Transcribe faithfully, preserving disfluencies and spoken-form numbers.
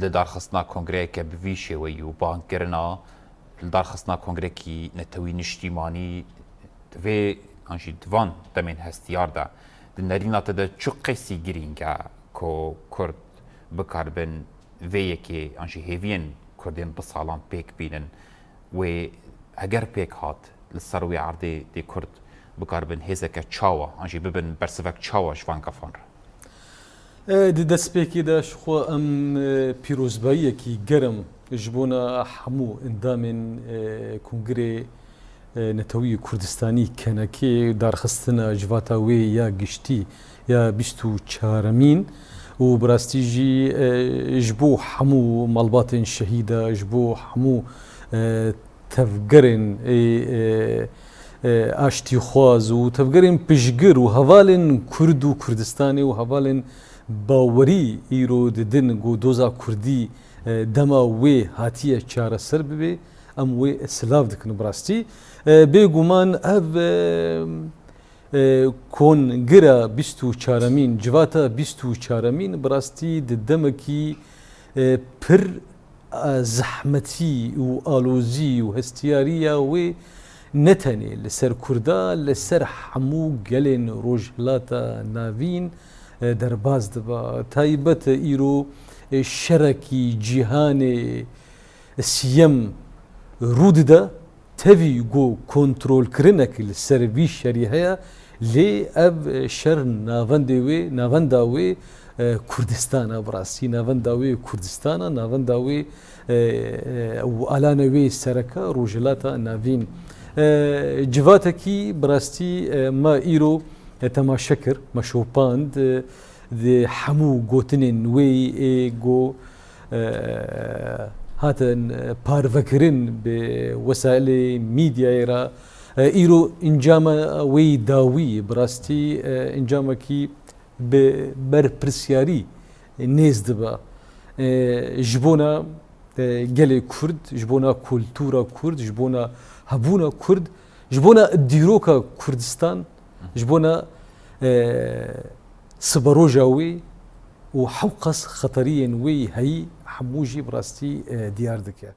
Li darxistina kongreyeke bi vî şêweyî û bangkirina li darxistina kongrekî netewî niştîmanî di vê an jî di van demên hestiyar de di nerîna te de çi qasî girîng e ku Kurd bikaribin vê yekê an jî hêviyên Kurdên bi salan pêk bînin wê heger pêk hat li ser wê erdê dê Kurd bikaribin hêzeke çawa an jî bibin bersivek çawa ji van gefan re? E, di destpêkê de ji xwe em e, pîrozbayiyekî germ ji bona hemû endamên e, Kongirê e, Netewî Kurdistanî, K N K, darxistina civata wê ya giştî ya bîst û çaremîn û bi rastî jî e, ji bo hemû malbatên şehîda, ji bo hemû e, tevgerên ê, e, e, aştîxwaz û tevgerên piştgir û hevalên Kurd û Kurdistanê û hevalên bawerî îro didin ku doza Kurdî e, dema wê hatiye çareser bibe, em wê silav dikin bi rastî. E, bêguman ev e, e, kongira bîst û çaremîn, civata bîst û çaremîn bi rastî di demekî e, pir e, zehmetî û alozî û hestiyariya wê ne tenê li ser Kurda, li ser hemû gelên Rojhilata Navîn e, derbas dibe. Taybet e îro e, şerekî cîhanê siyem rû dide. Tevî ku kontrolkirinek li ser vî şerî heye, lê ev şer navendê wê, navenda wê e, Kurdistan e bi rastî. Navenda wê Kurdistan e, navenda wê e, e, û alane wê sereke Rojhilata Navîn. E, civatekî bi rastî e, me îro e, temaşe kir, me şopand e, di hemû gotinên wê ê ku e, hatin parvekirin bi wesailê mîdyayê re. E, îro encama wê dawî bi rastî e, encamekî bi berpirsiyarî nêz dibe. E, ji bona e, gelê Kurd, ji bona kultura Kurd, ji bona hebûna Kurd, ji bona dîroka Kurdistan, ji bona e, siberoja wê û hewqas xeteriyên wê heyî hemû jî bi rastî e, diyar dike.